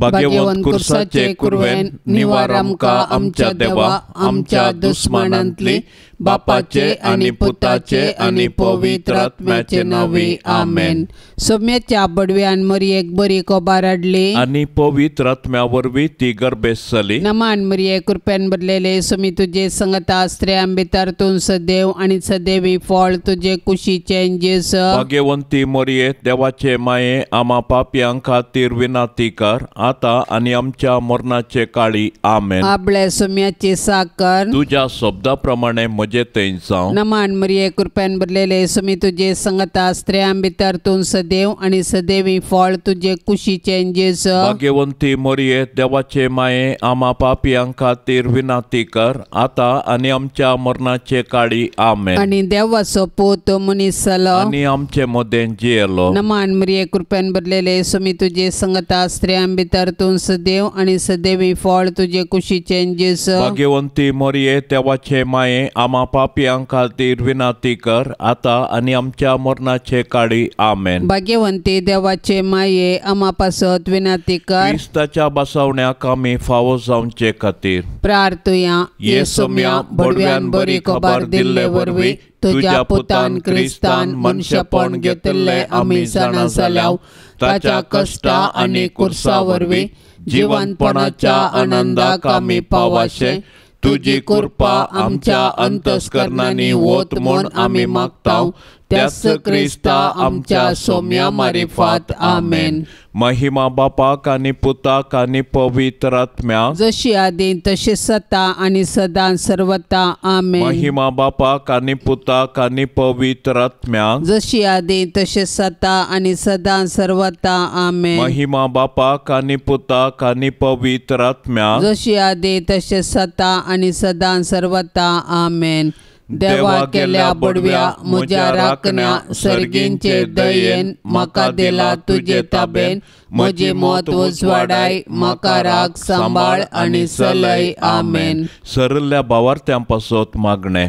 भाग्यवंत कुर्साचे कुरवेन निवार आमकां आमच्या देवा आमच्या दुस्मानांतली बापाचे आनी पुताचे आनी पवित्र आत्म्याचे नांवी आमेन. सोम्याच्या बडव्यान मरियेक बरी खबर हाडली आनी पवित्र आत्म्या वरवीं ती गर्भेस्त जाली. नमान मरिये कृपेन भरलेले सोमी तुजे संगता स्त्रियां भितर तूं सदैव आनी सदैवी फळ तुजे कुशीचें जेजू. भाग्यवंती मरिये देवाचे माये आमा पापयां खातीर विनंती कर आतां आनी आमच्या मरणाचे काळी आमेन. आपले सोम्याची साकर तुज्या शब्दा प्रमाणे म्हजे थंय जावं. नमान मरिये कृपेन भरलेले सोमी तुजे संगता स्त्रियां भितर तूं सदैव आनी सदैवी फळ तुजे कुशीचें जेजू. भाग्यवंती मरिये देवाचे माये आमा पापयां खातीर विनंती कर आतां आनी आमच्या मरणाचे काळी आमेन. आनी देवाचो पूत मनीस जालो आनी आमचे मदें जियेलो. नमान मरिये कृपेन भरलेले सोमी तुजे संगता स्त्रियां भितर तूं सदैव आनी सदैवी फळ तुजे कुशीचें जेजू. भाग्यवंती मरिये देवाचे माये आमा पापयां खातीर विनंती कर आतां आनी आमच्या मरणाचे काळी आमेन. भाग्यवंती देवाचे माये आमा पासत विनंती कर. क्रिस्ताच्या बसवण्याक आमी फावो जावचे खातीर प्रार्थुया. ये सोम्या बडव्यान बरी खबर दिल्ले वरवीं तुज्या पुतान क्रिस्तान मनशेपण घेतिल्लें आमी जाणा जाल्याव ताच्या कश्टा आनी कुर्सा वरवीं जिवनपणाच्या आनंदाक आमी पावाशे तुजी कृपा आमच्या अंतस्करणांनी वत म्हूण आमी मागता त्याच क्रिस्ता आमच्या सोम्या मारिफात आमेन. महिमा बापाक आनी पुताक आनी पवित्र आत्म्याक जशी आदी तशी सता आनी सदां सर्वता आमेन. महिमा बापाक आनी पुताक आनी पवित्र आत्म्याक जशी आदी तशी सता आनी सदां सर्वता आमेन. महिमा बापाक आनी पुताक आनी पवित्र आत्म्याक जशी आदी तशी सता आनी सदां सर्वता आमेन. देवा केल्या बडव्या म्हज्या राखण्या सर्गींचे दयेन म्हाका दिला तुजे ताबेन म्हजी मत उजवाडाय म्हाका राख सांबाळ आनी सलय आमेन. सरल्या भावार्थ्यां पासत मागणें.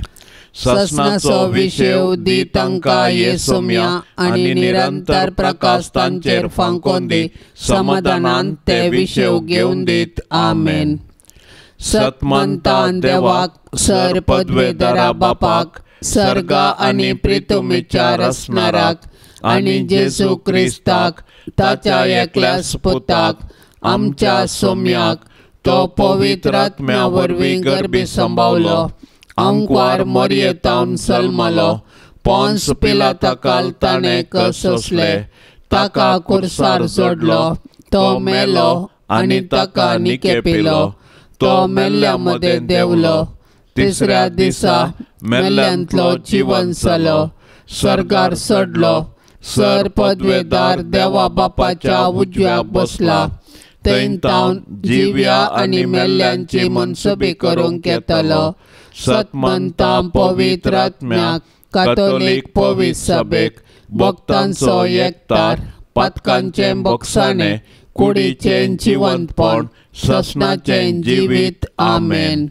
ससनाचो विशेव दी तांकां ये सोम्या आनी निरंतर प्रकाश तांचेर फांकोन दी समाधानान ते विशेव घेवन दीत आमेन. सतमंतान देवाक सर पदवेदारा बापाक सर्गा आनी प्रितुमीच्या रसणाराक आनी जेजू क्रिस्ताक ताच्या एकल्याच पुताक आमच्या सोम्याक तो पवित्र आत्म्या वरवीं गर्भी संभावलो आंकवार मरयेतावन सल्मलो पोन्स पिलाताकाल ताणें कसोसले ताका कुर्सार जोडलो तो मेलो आनी ताका निकेपिलो तो मेल्ल्या मदें देंवलो तिसऱ्या दिसा मेल्ल्यांतलो जिवन जालो सर्गार चडलो सर पदवेदार देवा बापाच्या उजव्याक बसला थंय तावन जिव्या आनी मेल्ल्यांची मनसुबी करूंक येतलो. सतमंता पवित्र आत्म्याक कातोलीक पवित्र सभेक भक्तांचो एकतार पातकांचें बोगसाणें कुडीचें जिवंतपण ससनाचें जिवीत आमेन.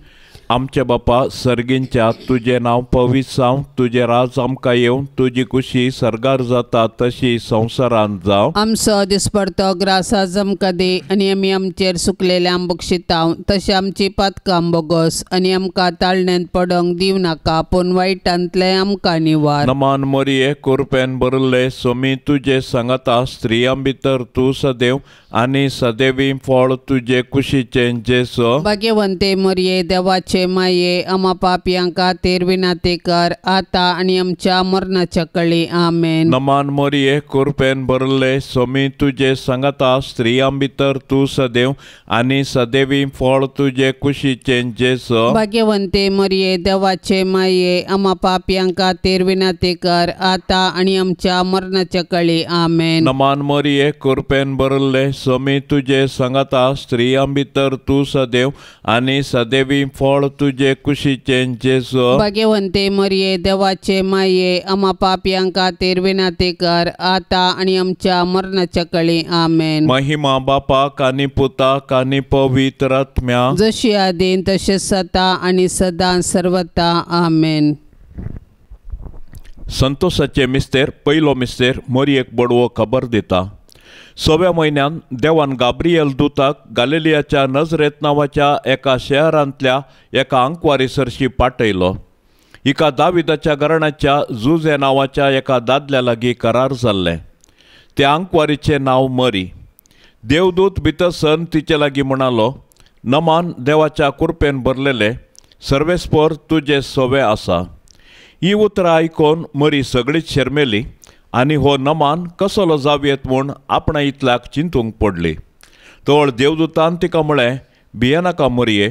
आमचे बापा सर्गींच्या तुजें नांव पवित्र जावं तुजें राज आमकां येवं तुजी कुशी सर्गार जाता तशी संवसारांत जावं. आमचो दिसपडतो ग्रास आज आमकां दी आनी आमी आमचेर सुकलेल्यांक बक्षिताव तशें आमची पातकां बोगस आनी आमकां ताळण्यांत पडोंक दिवं नाका पूण वायटांतलें आमकां निवार. नमान मरिये कुरपेन भरिल्ले सोमी तुजे सांगाता स्त्रियां भितर तूं सदैव आनी सदैवी फळ तुजे कुशीचें जेजू. भाग्यवंते मरिये देवाचे माये आमा पापयां खातीर विनंती कर आतां आनी आमच्या मरणाच्या कळी आमेन. नमान मरिये कुरपेन भरिल्ले सोमी तुजे सांगाता स्त्रियां भितर तूं सदैव आनी सदैवी फळ तुजे कुशीचें जेजू. भाग्यवंते मरिये देवाचे माये आमा पापयां खातीर विनंती कर आतां आनी आमच्या मरणाच्या कळी आमेन. नमान मरिये कुरपेन भरिल्ले सोमी तुजे सांगाता स्त्रियां भितर तूं सदैव आनी सदैवी फळ तुजे कुशीचें जेजू. भाग्यवंते मरिये देवाचे माये आमा पापयां खातीर विनंती कर आतां आनी आमच्या मरणाच्या कळी आमेन. महिमा बापाक आनी पुताक आनी पवित्र आत्म्याक जशी आदीं तशें सता आनी सदां सर्वता आमेन. संतोषाचे मिस्तेर पयलो मिस्तेर मरियेक बडवो खबर दिता. सव्या म्हयन्यान देवान गाब्रियल दुताक गालिलियाच्या नजरेत नांवाच्या एका शहरांतल्या एका आंकवारी सरशी पाठयलो. हिका दाविदाच्या घराण्याच्या जुजे नांवाच्या एका दादल्या लागीं करार जाल्लें. त्या आंकवारीचें नांव मरी. देवदूत भितर सन तिचे लागीं म्हणालो, नमान देवाच्या कुरपेन भरलेले, सर्वेस्पर तुजे सोवे आसा. ही उतरां आयकून मरी सगळीच शेरमेली आनी हो नमान कसलो जावयेत म्हूण आपणा इतल्याक चिंतूंक पडली. तवळ देवदूतान तिका म्हळें, भियेनाका मरये,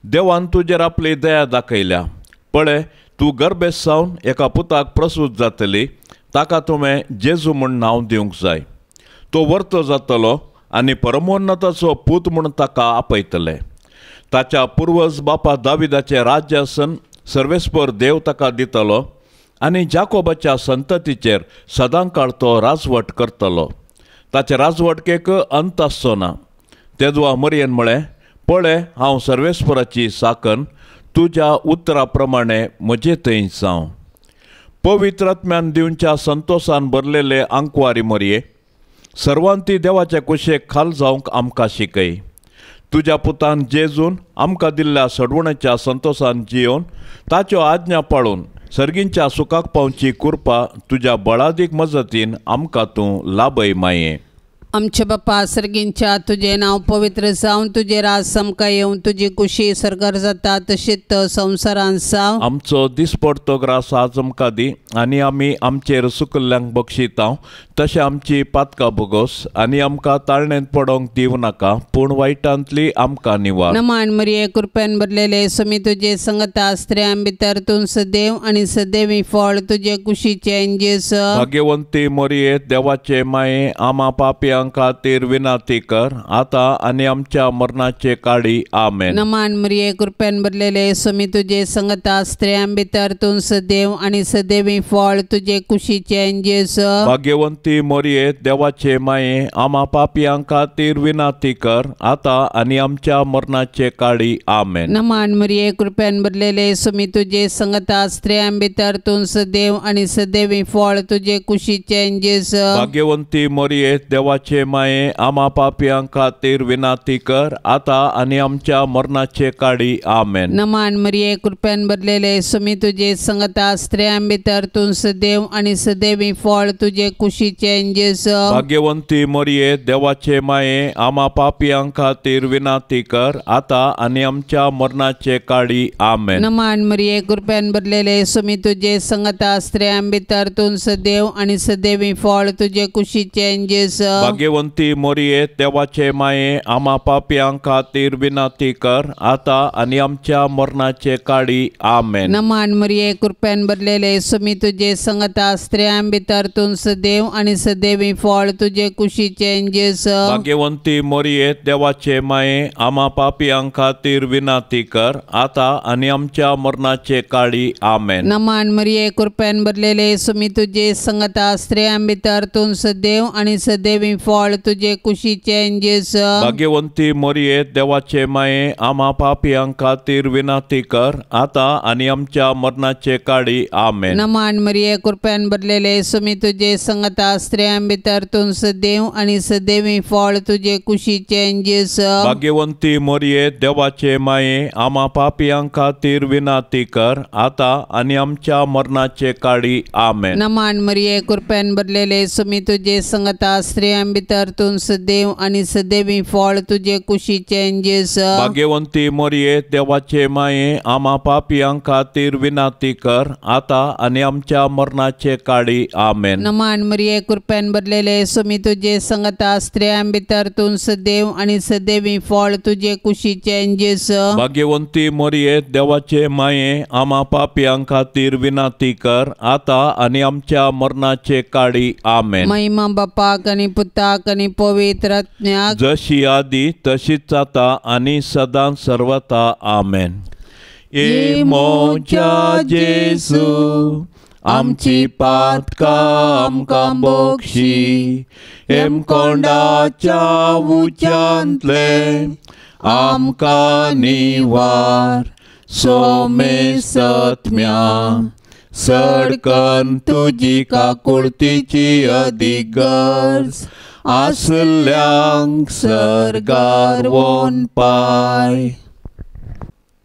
देवान तुजेर आपली दया दाखयल्या. पळय, तूं गर्भेस्त सावन एका पुताक प्रसूत जातली, ताका तुवें जेजू म्हूण नांव दिवंक जाय. तो वर्तो जातलो आनी परमोन्नताचो पूत म्हूण ताका आपयतले. ताच्या पुर्वज बापा दाविदाचें राज्य आसन सर्वेस्पर देव ताका दितलो आनी जाकोबाच्या संततीचेर सदांकाळ तो राजवट करतलो. ताचे राजवटकेक अंत आसचो ना. तेदवा मरयेन म्हळें, पळय, हांव सर्वेस्पराची साकन, तुज्या उतरा प्रमाणे म्हजे थंय जावं. पवित्र आत्म्यान दिवच्या संतोसान भरलेले आंकवारी मरये, सर्वांती देवाचे कुशेक खाल जावंक आमकां शिकय. तुज्या पुतान जेजून आमकां दिल्ल्या सडवण्याच्या संतोसान जियोवन ताच्यो आज्ञा पाळून सर्गींच्या सुखाक पावची कृपा तुज्या बळादीक मजतीन आमकां तूं लाभय माये. आमच्या बापा सर्गींच्या, तुजें नांव पवित्र जावं, तुजें राज आमकां येवं, तुजी कुशी सर्गार जाता तशीच संवसारांत जावं. आमचो दिसपडतो ग्रास आज आमकां दी आनी आमी आमचेर सुकल्ल्यांक बक्षिता तशें आमची पातकां भोगोस आनी आमकां ताळणेंत पडोंक दिवं नाका, पूण वायटांतली आमकां निवार. नमान मरिये, कृपेन भरलेले, स्वामी तुजे संगता, स्त्रियां भितर तूं सदैव आनी सदैवी फळ तुजे कुशीचें जेजू. भाग्यवंती मरिये, देवाचे माये, आमा पापयांक खातीर विनंती कर, आता आनी आमच्या मरणाचे काळी. आमेन. नमान मरिये, कृपेन भरलेले, स्वामी तुजे संगता, स्त्रियां भितर तूं सदैव आनी सदैवी फळ तुजे कुशीचें जेजू. भाग्यवंती मरिये, देवाचे माये, आमा पापयां खातीर विनंती कर, आता आनी आमच्या मरणाचे काळी. आमेन. नमान मरिये, कृपेन भरलेले, स्वामी तुजे संगता, स्त्रियां भितर तूं सदैव आनी सदैवी फळ तुजे कुशीचें जेजू. भाग्यवंती मरिये, देवाचे माये, आमा पापयां खातीर विनंती कर, आता आनी आमच्या मरणाचे काळी. आमेन. नमान मरिये, कृपेन भरलेले, स्वामी तुजे संगता, स्त्रियां भितर तूं सदैव आनी सदैवी फळ तुजे कुशीचें जेजू. भाग्यवंती मरिये, देवाचे माये, आमा पापयां खातीर विनंती कर, आता आनी आमच्या मरणाचे काळी. आमेन. नमान मरिये, कृपेन भरलेले, स्वामी तुजे संगता, स्त्रियां भितर तूं सदैव आनी सदैवी फळ तुजे कुशीचें जेजू. भाग्यवंती मरिये, देवाचे माये, आमा पापयां खातीर विनंती कर, आता आनी आमच्या मरणाचे काळी. आमेन. नमान मरिये, कृपेन भरलेले, स्वामी तुजे संगता, स्त्रियां भितर तूं सदैव आनी सदैवी फळ तुजे कुशीचें जेजू. भाग्यवंती मरिये, देवाचे माये, आमा पापयां खातीर विनंती कर, आता आनी आमच्या मरणाचे काळी. आमेन. नमान मरिये, कृपेन भरलेले, स्वामी तुजे संगता, स्त्रियां भितर तूं सदैव आनी सदैवी फळ तुजे कुशीचें जेजू. भाग्यवंती मरिये, देवाचे माये, आमा पापयां खातीर विनंती कर, आता आनी आमच्या मरणाचे काळी. आमेन. नमान मरिये, कृपेन भरलेले, स्वामी तुजे संगता, स्त्रियां भितर तूं सदैव आनी सदैवी फळ तुजे कुशीचें जेजू. भाग्यवंती मरिये, देवाचे माये, आमा पापयां खातीर विनंती कर, आता आनी आमच्या मरणाचे काळी. आमेन. नमान मरिये, कृपेन भरलेले, स्वामी तुजे संगता, स्त्रियां भितर तूं सदैव आनी सदैवी फळ तुजे कुशीचें जेजू. भाग्यवंती मरिये, देवाचे माये, आमा पापयां खातीर विनंती कर, आता आनी आमच्या मरणाचे काळी. आमेन. नमान मरिये, कृपेन भरलेले, स्वामी तुजे संगता, स्त्रियां भितर तूं सदैव आनी सदैवी फळ तुजे कुशीचें जेजू. भाग्यवंती मरिये, देवाचे माये, आमा पापयां खातीर विनंती कर, आता आनी आमच्या मरणाचे काळी. आमेन. महिमा बापाक आनी पुताक आनी पवित्र आत्म्याक, जशी आदी तशीच आता आनी सदां सर्वता. आमेन. ए म्हज्या जेजू, आमची पातकां आमकां बक्षी, हेमकोंडाच्या उच्यांतले आमकां निवार, सोमेसत्म्या सडकन तुजी काकुळतीची अदीक गरज आसल्यांक सर्गार वोन पाय.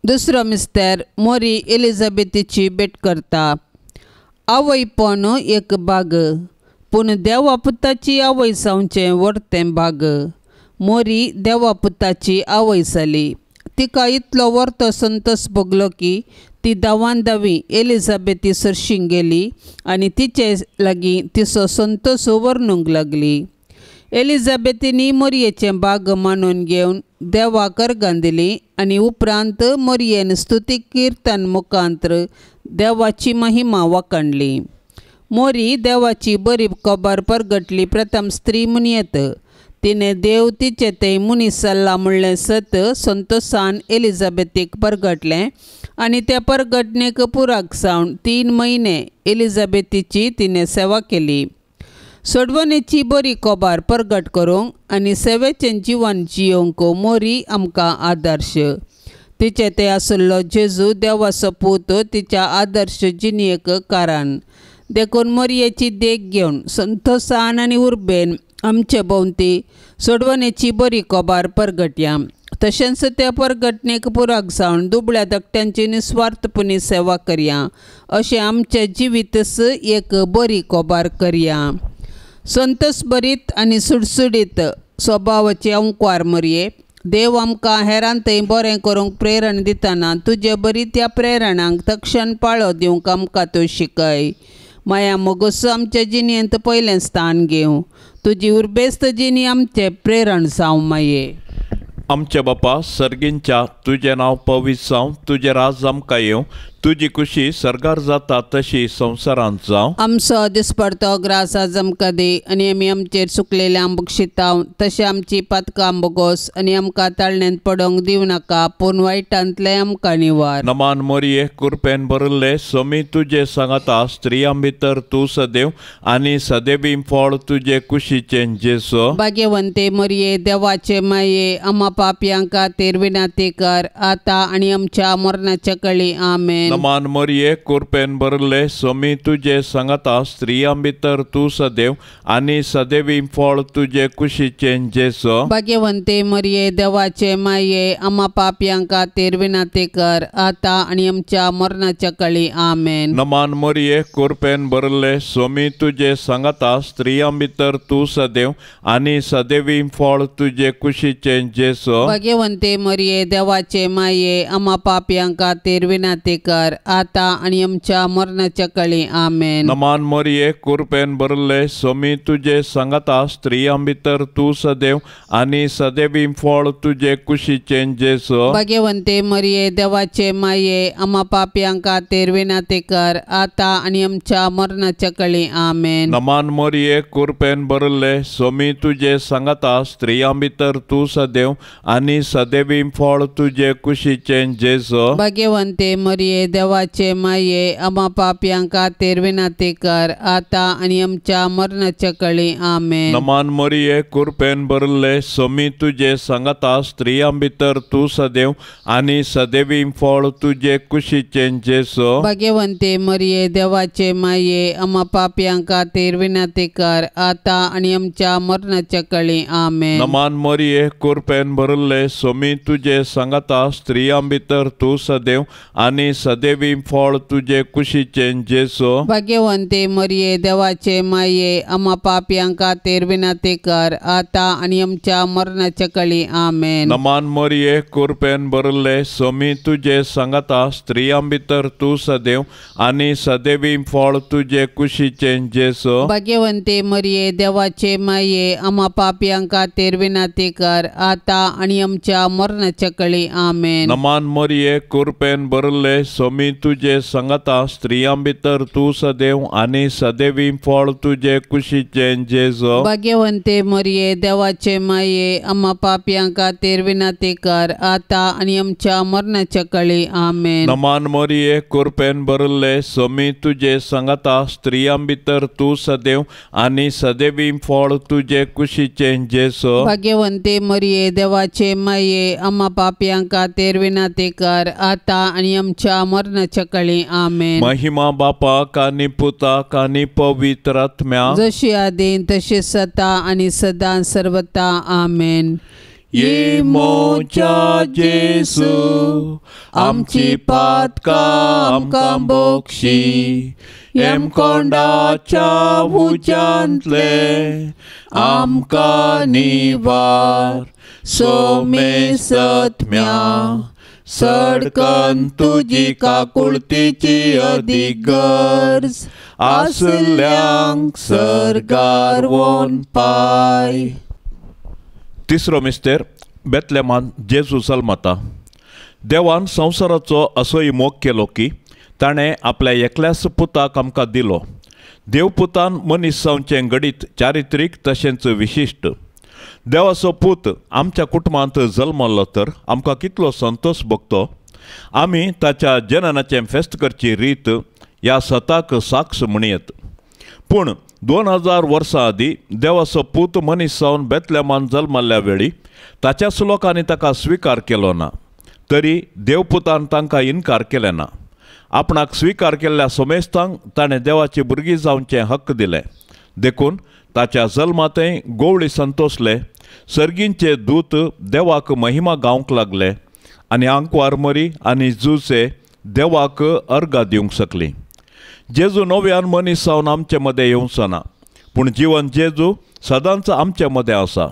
दुसरो मिस्तर मोरी एलिझाबेथीची भेट करता. आवयपण एक बाग, पूण देवा पुताची आवय जावचें व्हडतें भाग. मोरी देवा पुताची आवय जाली. तिका इतलो व्हडतो संतोश भोगलो की ती धांवान धांवी एलिझाबेथी सरशीं गेली आनी तिचे लागीं तिचो संतोश वर्णूंक लागली. एलिझाबेथीनी मोरयेचें बाग मानून घेवन देवाक अर्गां दिली आनी उपरांत मोरयेन स्तुती किर्तन मुखांत्र देवाची महिमा वाखाणली. मोरी देवाची बरी खबर परगटली प्रथम स्त्री म्हणयेत. तिणें देव तिचे थंय मनीस जाल्ला म्हणलें सत संतोशान एलिझाबेथीक परगटलें आनी त्या परगटणेक पुराक जावन 3 म्हयने एलिझाबेथीची तिणें सेवा केली. सोडवणेची बरी खबर परगट करूंक आनी सेवेचें जिवन जियोवंक मोरी आमकां आदर्श. तिचे ते आशिल्लो जेजू देवाचो पूत तिच्या आदर्श जिणेक कारण. देखून मोरयेची देख घेवन संतोशान आनी उर्बेन आमचे भोंवती सोडवणेची बरी खबर परगटया. तशेंच त्या परगटणेक पुराक जावन दुबळ्या धाकट्यांची निस्वार्थपणी सेवा करया. अशें आमचें जिवीतच एक बरी खबर करया. संतोष भरीत आनी सुडसुडीत स्वभावाची अंकवार मोरये, देव आमकां हेरां थंय बरें करूंक प्रेरण दितना तुजे बरी त्या प्रेरणांक तक्षण पाळो दिवंक आमकां तूं शिकय. माया मोगोसो आमच्या जिणेंत पयलें स्थान घेवं. तुजी उर्बेस्त जिणी आमचें प्रेरण जावं माये. आमच्या बापा सर्गींच्या तुजें नांव पवित्र जावं, तुजें राज आमकां येवं, तुजी खुशी सर्गार जाता तशी संवसारांत जावं. आमचो दिसपडतो ग्रास आज आमकां दी आनी आमी आमचेर चुकलेल्या बक्षिताव तशें आमची पातकां बोगोस आनी आमकां ताळण्यांत पडोवंक दिवं नाका, पूण वायटांतलें आमकां निवार. नमान मोरये, कुरपेन भरिल्ले सोमी तुजे सांगाता, स्त्रियां भितर तूं सदैव आनी सदैवी फळ तुजे कुशीचें जेजू. भाग्यवंते मोरये, देवाचे माये, आमा पापयां खातीर विनंती कर आतां आनी आमच्या मरणाच्या कळी. आमेन. नमान मोरये, कुरपेन भरिल्ले सोमी तुजे सांगाता, स्त्रियां भितर तूं सदैव आनी सदैवी फळ तुजे कुशीचें जेजू. भाग्यवंते मोरये, देवाचे माये, आमा पापयां खातीर विनंती कर आतां आनी आमच्या मरणाच्या कळी. आमेन. नमान मोरये, कुरपेन भरिल्ले सोमी तुजे सांगाता, स्त्रियां भितर तूं सदैव आनी सदैवी फळ तुजे कुशीचें जेजू. भाग्यवंते मोरये, देवाचे माये, आमा पापयां खातीर विनंती कर आतां आनी आमच्या मरणाच्या कळी. आमेन. नमान मोरये, कुरपेन भरिल्ले सोमी तुजे सांगाता, स्त्रियां भितर तूं सदैव आनी सदैवी फळ तुजे कुशीचें जेजू. भाग्यवंते मोरये, देवाचे माये, आमा पापयां खातीर विनंती कर आतां आनी आमच्या मरणाच्या कळी. आमेन. नमान मोरये, कुरपेन भरिल्ले सोमी तुजे सांगाता, स्त्रियां भितर तूं सदैव आनी सदैवी फळ तुजे कुशीचें जेजू. भाग्यवंते मोरये, देवाचे माये, आमा पापयां खातीर विनंती कर आतां आनी आमच्या मरणाच्या कळी. आमेन. नमान मोरये, कुरपेन भरिल्ले सोमी तुजे सांगाता, स्त्रियां भितर तूं सदैव आनी सदैवी फळ तुजे कुशीचें जेजू. भाग्यवंते मोरये, देवाचे माये, आमा पापयां खातीर विनंती कर आतां आनी आमच्या मरणाच्या कळी. आमेन. नमान मोरये, कुरपेन भरिल्ले सोमी तुजे सांगाता, स्त्रियां भितर तूं सदैव आनी सदैवी फळ तुजे कुशीचें जेजू. भाग्यवंते मोरये, देवाचे माये, आमा पापयां खातीर विनंती कर आतां आनी आमच्या मरणाच्या कळी. आमेन. नमान मोरये, कुरपेन भरिल्ले सोमी तुजे सांगाता, स्त्रियां भितर तूं सदैव आनी सदैवी फळ तुजे कुशीचें जेजू. भाग्यवंते मोरये, देवाचे माये, आमा पापयां खातीर विनंती कर आतां आनी आमच्या मरणाच्या कळी. आमेन. नमान मोरये, कुरपेन भरिल्ले सोमी तुजे सांगाता, स्त्रियां भितर तूं सदैव आनी सदैवी फळ तुजे कुशीचें जेजू. भाग्यवंते मोरये, देवाचे माये, आमा पापयां खातीर विनंती कर आतां आनी आमच्या मरणाच्या कळी. आमेन. नमान मोरये, कुरपेन भरिल्ले सोमी तुजे सांगाता, स्त्रियां भितर तूं सदैव आनी सदैवी फळ तुजे कुशीचें जेजू. भाग्यवंते मोरये, देवाचे माये, आमा पापयां खातीर विनंती कर आतां आनी आमच्या मरणाच्या काळी. आमेन. महिमा बापाक आनी पुताक आनी पवित्र आत्म्याक, जशी आदीं तशी सता आनी सदां सर्वता. आमेन. ये मोच्या जेसू आमची पातकां आमकां बक्षी, हेमकोंडाच्या उज्यांतले आमकां निवार. सोमेसत्म्या सडकन तुजी काकुळतीची अदीक गरज आसल्यांक सर्गार वोन पाय. तिसरो मिस्तेर बेतलेमान जेजू जल्मता. देवान संवसाराचो असोय मोग केलो की ताणें आपल्या एकल्याच पुताक आमकां दिलो. देवपुतान मनीस जावचें घडीत चारित्रीक तशेंच विशिश्ट. देवाचो पूत आमच्या कुटुंबांत जल्मल्लो तर आमकां कितलो संतोश भोगतो. आमी ताच्या जननाचें फेस्त करची रीत ह्या सताक साक्ष म्हणयेत. पूण 2000 वर्सां आदीं देवाचो पूत मनीस जावन बेतलेमान जल्मल्ल्या वेळी ताच्याच लोकांनी ताका स्विकार केलो ना, तरी देवपुतान तांकां इनकार केले ना. आपणाक स्विकार केल्ल्या समेस्तांक ताणें देवाची भुरगीं जावचें हक्क दिलें. देखून ताच्या जल्मांतय गोवळी संतोसले, सर्गींचे दूत देवाक महिमा गावंक लागले आनी आंकवार मरी आनी जुसे देवाक अर्गां दिवंक शकली. जेजू नव्यान मनीस जावन आमचे मदें येवचो ना, पूण जिवन जेजू सदांच आमचे मदें आसा.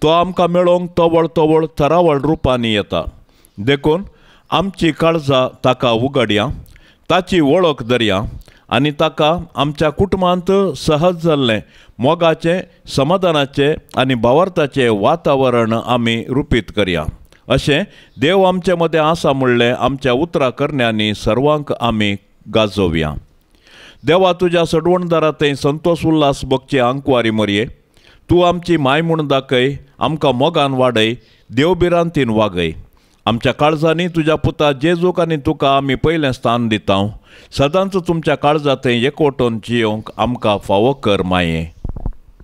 तो आमकां मेळोवंक तवळ तवळ थरावळ रुपांनी येता. देखून आमची काळजां ताका उगडया, ताची वळख धरया आनी ताका आमच्या कुटुंबांत सहज जाल्लें मोगाचें, समाधानाचें आनी भावार्थाचें वातावरण आमी रुपीत करया. अशें देव आमचे मदें आसा म्हणलें आमच्या उतरां करण्यांनी सर्वांक आमी गाजोवया. देवा तुज्या सडवणदारा थंय संतोष उल्हास भोगचे आंकवारी मरये, तूं आमची माय म्हूण दाखय, आमकां मोगान वाडय, देवभिरांतीन वागय. आमच्या काळजांनी तुज्या पुता जेजूक आनी तुका आमी पयलें स्थान दिता. सदांच तुमच्या काळजा थंय एकवटून जियोंक आमकां फावो कर माये.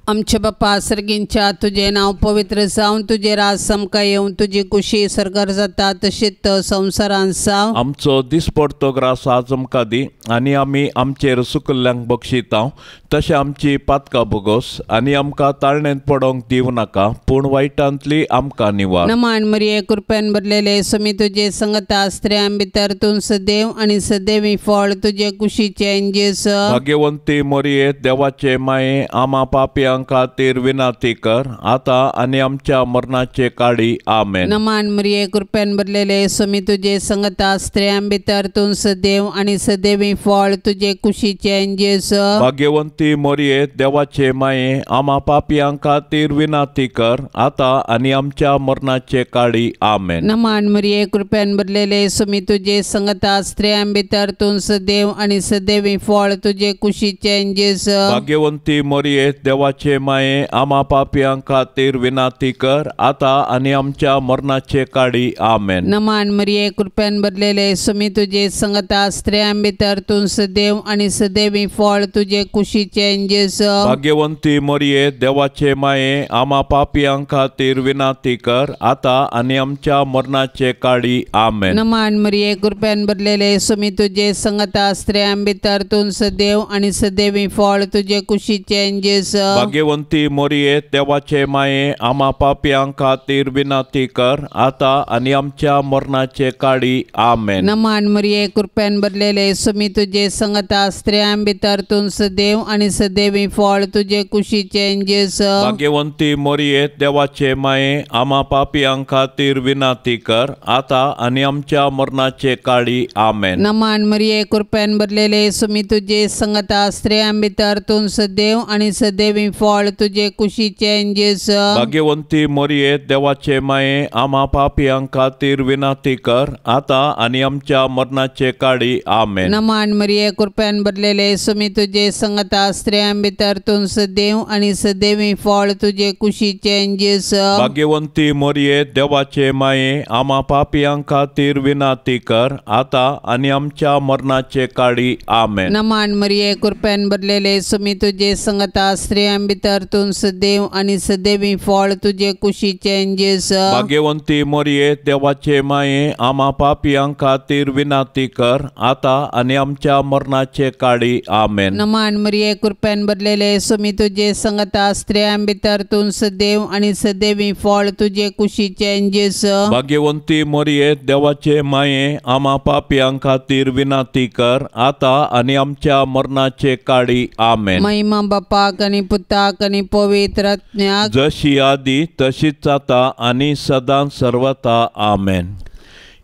आमच्या बापा सर्गींच्या तुजें नांव पवित्र जावन, तुजें राज आमकां येवन, तुजी कुशी सर्गार जाता तशीच संवसारांत जावं. आमचो दिसपडतो ग्रास आज आमकां दी आनी आमी आमचेर सुकल्ल्यांक बक्षिता तशें आमची पातकां भोगोस आनी आमकां ताळणेंत पडोंक दिवं नाका, पूण वायटांतली आमकां निवार. नमान मरिये कृपेन भरलेले, स्वामी तुजे संगता, स्त्रियां भितर तूं सदैव आनी सदैवी फळ तुजे कुशीचें जेजू. भाग्यवंती मरिये देवाचे माये, आमा पापयांक खातीर विनंती कर आता आनी आमच्या मरणाचे काळी. आमेन. नमान मरिये कृपेन भरलेले, स्वामी तुजे संगता, स्त्रियां भितर तूं सदैव आनी सदैवी फळ तुजे कुशीचें जेजू. भाग्यवंती मरिये देवाचे माये, आमा पापयां खातीर विनंती कर आता आनी आमच्या मरणाचे काळी. आमेन. नमान मरिये कृपेन भरलेले, स्वामी तुजे संगता, स्त्रियां भितर तूं सदैव आनी सदैवी फळ तुजे कुशीचें जेजू. भाग्यवंती मरिये देवाचे माये, आमा पापयां खातीर विनंती कर आता आनी आमच्या मरणाचे काळी. आमेन. नमान मरिये कृपेन भरलेले, स्वामी तुजे संगता, स्त्रियां भितर तूं सदैव आनी सदैवी फळ तुजे कुशीचें जेजू. भाग्यवंती मरिये देवाचे माये, आमा पापयां खातीर विनंती कर आता आनी आमच्या मरणाचे काळी. आमेन. नमान मरिये कृपेन भरलेले, स्वामी तुजे संगता, स्त्रियां भितर तूं सदैव आनी सदैवी फळ तुजे कुशीचें जेजू. भाग्यवंती मरिये देवाचे माये, आमा पापयां खातीर विनंती कर आता आनी आमच्या मरणाचे काळी. आमेन. नमान मरिये कृपेन भरलेले, स्वामी तुजे संगता, स्त्रियां भितर तूं सदैव आनी सदैवी फळ तुजे कुशीचें जेजू. भाग्यवंती मरिये देवाचे माये, आमा पापयां खातीर विनंती कर आता आनी आमच्या मरणाचे काळी. आमेन. नमान मरिये कृपेन भरलेले, स्वामी तुजे संगता, स्त्रियां भितर तूं सदैव आनी सदैवी फळ तुजे कुशीचें जेजू. भाग्यवंती मरिये देवाचे माये, आमा पापयां खातीर विनंती कर आता आनी आमच्या मरणाचे काळी. आमेन. नमान मरिये कृपेन भरलेले, स्वामी तुजे संगता, स्त्रियां भितर तूं सदैव आनी सदैवी फळ तुजे कुशीचें जेजू. भाग्यवंती मरिये देवाचे माये, आमा पापयां खातीर विनंती कर आता आनी आमच्या मरणाचे काळी. आमेन. नमान मरिये कृपेन भरलेले, स्वामी तुजे संगता, स्त्रियां भितर तूं सदैव आनी सदैवी फळ तुजे कुशीचें जेजू। भाग्यवंती मरिये देवाचे माये आमा पापयां खातीर विनंती कर आतां आनी आमच्या मरणाचे काळी आमेन। नमान मरिये कृपेन भरलेले स्वामी तुजे संगता स्त्रियां भितर तूं सदैव आनी सदैवी फळ तुजे कुशीचें जेजू। भाग्यवंती मरिये देवाचे माये आमा पापयां खातीर विनंती कर आतां आनी आमच्या मरणाचे काळी आमेन। महिमा बापाक आनी पुताक आनी पवित्र आत्म्याक जशी आदी तशीच आतां आनी सदां सर्वता आमेन।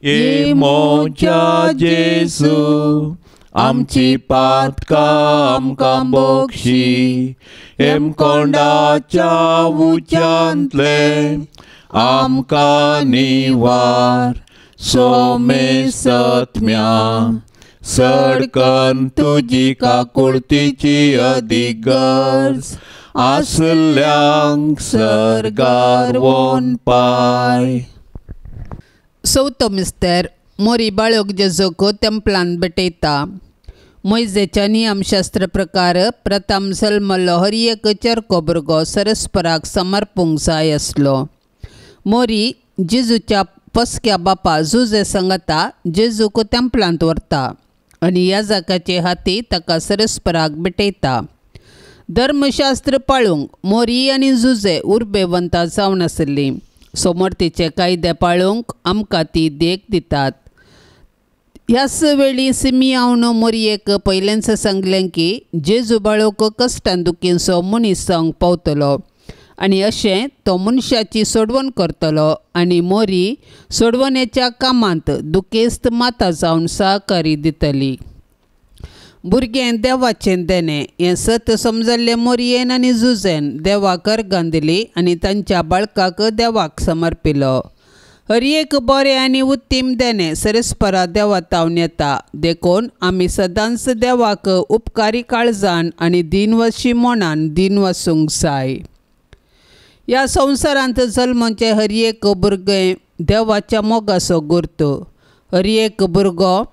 ए म्हज्या जेजू आमची पातकां आमकां बक्षी हेमकोंडाच्या उच्यांतले आमकां निवार सोमेसत्म्या सडकन तुजी काकुळतीची अदीक गरज आसल्यांक सर्गार वोन पाय। चवथो मिस्तर मोरी बाळक जेजूक तेंपलान भेटयता। मोयजेच्या नियमशास्त्र प्रकार प्रथम जल्मल्लो हर एक चरको भुरगो सरस्पराक समर्पूंक जाय आसलो। मोरी जेजूच्या पसक्या बापा जुजे संगता जेजूक तेंपलांत व्हरता आनी याजकाचे हाती ताका सरस्पराक भेटयता। धर्मशास्त्र पाळूंक मोरी आनी जुजे उर्बेवंता जावन आसली। सोमर्तीचे कायदे पाळूंक आमकां ती देख दितात। ह्याच वेळी सिमियावन मोरयेक पयलेंच सांगलें की जेजू बाळक कश्टान दुखींचो मनीस जावंक पावतलो आनी अशें तो मनशाची सोडवण करतलो आनी मोरी सोडवणेच्या कामांत दुखेस्त माता जावन सहकारी दितली। भुरगें देवाचें देणें हें सत समजल्लें मोरयेन आनी जुजेन देवाक अर्गां दिली आनी तांच्या बाळकाक देवाक समर्पिलो। हर एक बरें आनी उत्तीम देणें सरस्परा देवा तावन येता, देखून आमी सदांच देवाक उपकारी काळजान आनी दिनवाशी मनान दिनवासूंक जाय। ह्या संवसारांत जल्मचें हर एक भुरगें देवाच्या मोगाचो गुर्त। हर एक भुरगो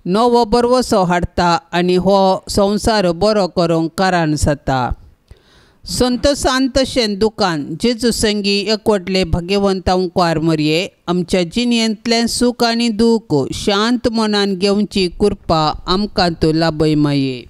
नवो बरवसो हाडटा आनी हो संवसार बरो करूंक कारण जाता। संतोसान तशें दुकान जेजू संगी एकवटले भाग्यवंत ओंकार मरये आमच्या जिणेंतलें सूख आनी दूख शांत मनान घेवची कृपा आमकां तूं लाभय माये।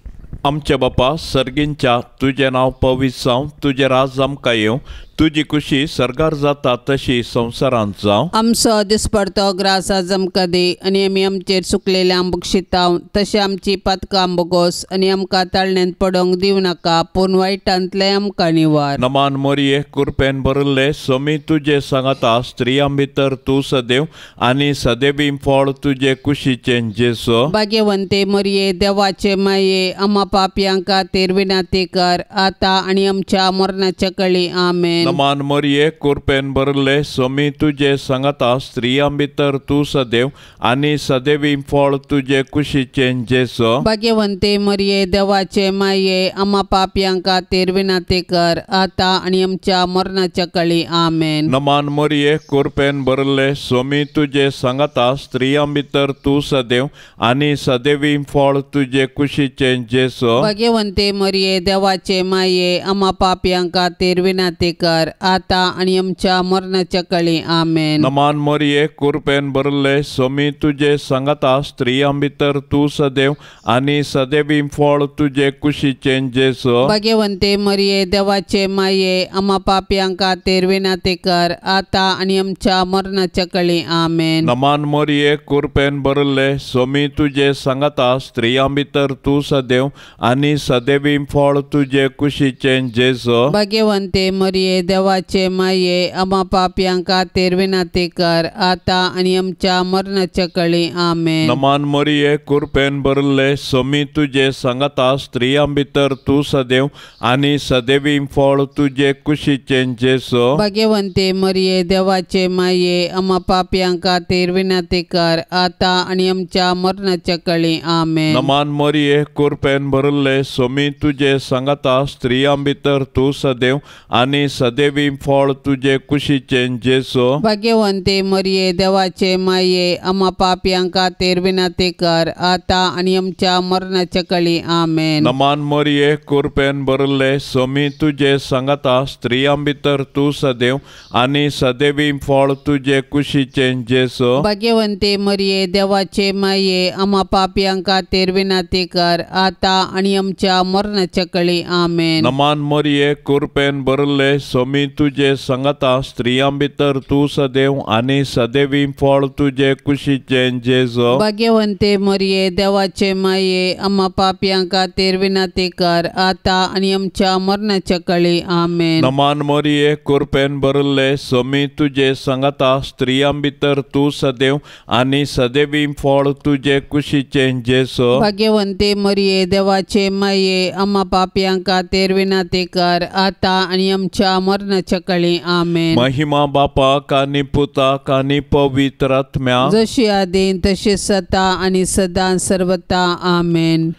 आमच्या बापा सर्गींच्या तुजें नांव पवित्र जावं, तुजें राज आमकां येवं, तुजी खुशी सर्गार जाता तशी संवसारांत जावं। आमचो दिसपडतो ग्रास आज आमकां दी आनी आमी आमचेर चुकलेल्या बक्षिताव तशें आमची पातकां बोगोस आनी आमकां ताळण्यांत पडोवंक दिवं नाका पूण वायटांतलें आमकां निवार। नमान मोरये कृपेन भरिल्ले स्वामी तुजे सांगाता स्त्रियां भितर तूं सदैव आनी सदैवी फळ तुजे कुशीचें जेजू। भाग्यवंते मरये देवाचे माये आमा पापयां खातीर विनंती कर आतां आनी आमच्या मरणाच्या कळी आमेन। नमान मरिये कृपेन भरिल्ले स्वामी तुजे सांगाता स्त्रियां भितर तूं सदैव आनी सदैवी फळ तुजे कुशीचें जेजू। भाग्यवंते मरिये देवाचे माये आमा पापयां खातीर विनंती कर आतां आनी आमच्या मरणाच्या कळी आमेन। नमान मरिये कृपेन भरिल्ले स्वामी तुजे सांगाता स्त्रियां भितर तूं सदैव आनी सदैवी फळ तुजे कुशीचें जेजू। भाग्यवंते मरिये देवाचे माये आमा पापयां खातीर विनंती कर आतां आनी आमच्या मरणाच्या कळी आमेन। नमान मरिये कृपेन भरिल्ले स्वामी तुजे सांगाता स्त्रियां भितर तूं सदैव आनी सदैवी फळ तुजे कुशीचें जेजू। भाग्यवंते मरिये देवाचे माये आमा पापयां खातीर विनंती कर आतां आनी आमच्या मरणाच्या कळी आमेन। नमान मरिये कृपेन भरिल्ले स्वामी तुजे सांगाता स्त्रियां भितर तूं सदैव आनी सदैवी फळ तुजे कुशीचें जेजू। भाग्यवंते मरिये देवाचे माये आमा पापयां खातीर विनंती कर आतां आनी आमच्या मरणाच्या कळी आमेन। नमान मरिये कृपेन भरिल्ले स्वामी तुजे सांगाता स्त्रियां भितर तूं सदैव आनी सदैवी फळ तुजे कुशीचें जेजू। भाग्यवंते मरिये देवाचे माये आमा पापयां खातीर विनंती कर आतां आनी आमच्या मरणाच्या कळी आमेन। नमान मरिये कृपेन भरिल्ले स्वामी तुजे सांगाता स्त्रियां भितर तूं सदैव आनी सदैव सदैवी फळ तुजे कुशीचें जेजू। भाग्यवंते मरिये देवाचे माये आम्हा पापयां खातीर विनंती कर आतां आनी आमच्या मरणाच्या कळी आमेन। नमान मरिये कृपेन भरले स्वामी तुजे सांगाता स्त्रियां भितर तूं सदैव आनी सदैवी फळ तुजे कुशीचें जेजू। भाग्यवंते मरिये देवाचे माये आम्हा पापयां खातीर विनंती कर आतां आनी आमच्या मरणाच्या कळी आमेन। नमान मरिये कृपेन भरले स्वामी तुजे सांगाता स्त्रियां भितर तूं सदैव आनी सदैवी फळ तुजे कुशीचें जेजू। भाग्यवंते मरिये देवाचे माये आम्हा पापयां खातीर विनंती कर आतां आनी आमच्या मरणाच्या कळी आमेन। नमान मरिये कृपेन भरले स्वामी तुजे सांगाता स्त्रियां भितर तूं सदैव आनी सदैवी फळ तुजे कुशीचें जेजू। भाग्यवंते मरिये देवाचे माये आम्हा पापयां खातीर विनंती कर आतां आनी आमच्या मरणाच्या कळी आमेन। महिमा बापाक आनी पुताक आनी पवित्र आत्म्याक जशी आदीन तशी सता आनी सदां सर्वता आमेन।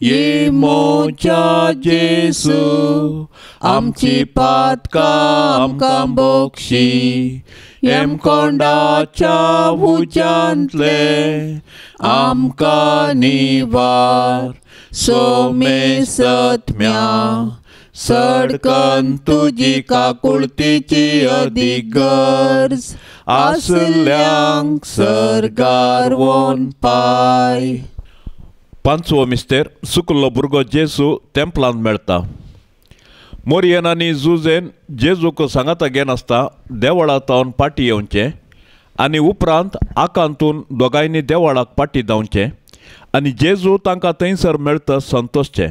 ये मोजा जेजू आमची पातकां आमकां बक्षी हेमकोंडाच्या उज्यांतले आमकां निवार सोमेसत्म्या सडकन तुजी काकुळतीची अदीक गरज आसल्यांक सर्गार वोन पाय। पांचवो मिस्तेर सुकल्लो भुरगो जेजू तेंपलांत मेळटा। मोरयेन आनी जुजेन जेजूक सांगाता घेनासता देवळा तावन पाटी येवचें आनी उपरांत आकांतून दोगांयनी देवळाक पाटी धांवचें आनी जेजू तांकां थंयसर मेळटा संतोशचें।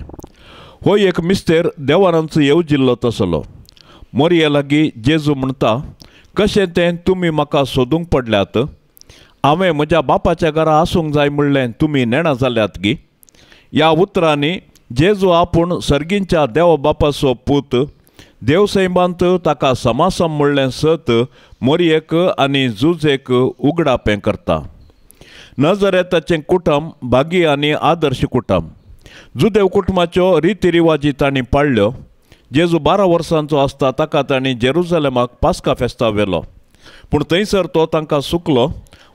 हो एक मिस्तेर देवानांचो येवजिल्लो तसलो। मोरये लागीं जेजू म्हणटा कशें तें तुमी म्हाका सोदूंक पडल्यात, हांवें म्हज्या बापाच्या घरा आसूंक जाय म्हणलें तुमी नेणा जाल्यात गी। ह्या उतरांनी जेजू आपूण सर्गींच्या देवा बापाचो पूत देवसैबांत ताका समासम म्हणलें सत मोरयेक आनी जुजेक उगडापें करता। नजरेताचें कुटुंब भागी आनी आदर्श कुटुंब। जुदेव कुटुंबाच्यो रितीरिवाजी तांणी पाळ्ळ्यो। जेजू 12 वर्सांचो आसता ताका तांणी जेरुजलेमाक पास्का फेस्ता व्हेलो, पूण थंयसर तो तांकां सुकलो।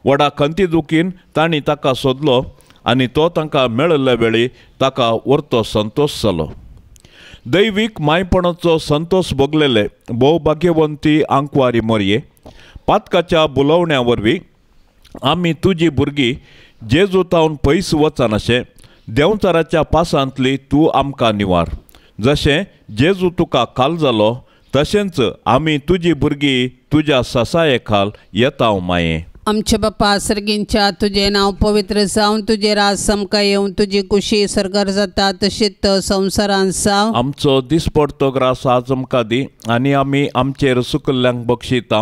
व्हडा खंती दुखीन तांणी ताका सोदलो आनी तो तांकां मेळिल्ले वेळी ताका वर्तो संतोश जालो। दैवीक मायपणाचो संतोश भोगलेले भोव भाग्यवंती आंकवारी मोरये पातकाच्या बुलोवण्या वरवीं आमी तुजी भुरगीं जेजू तावन पयस वचनाशें देंवचाराच्या पासांतली तूं आमकां निवार। जशें जेजू तुका खाल जालो तशेंच आमी तुजी भुरगीं तुज्या ससाये खाल येता माये। आमच्या बापा सर्गींच्या तुजें नांव पवित्र जावं, तुजें राज आमकां येवं, तुजी कुशी सर्गार जाता तशीच संवसारांत जावं। आमचो दिसपडतो ग्रास आज आमकां दी आनी आमी आमचेर सुकल्ल्यांक बक्षिता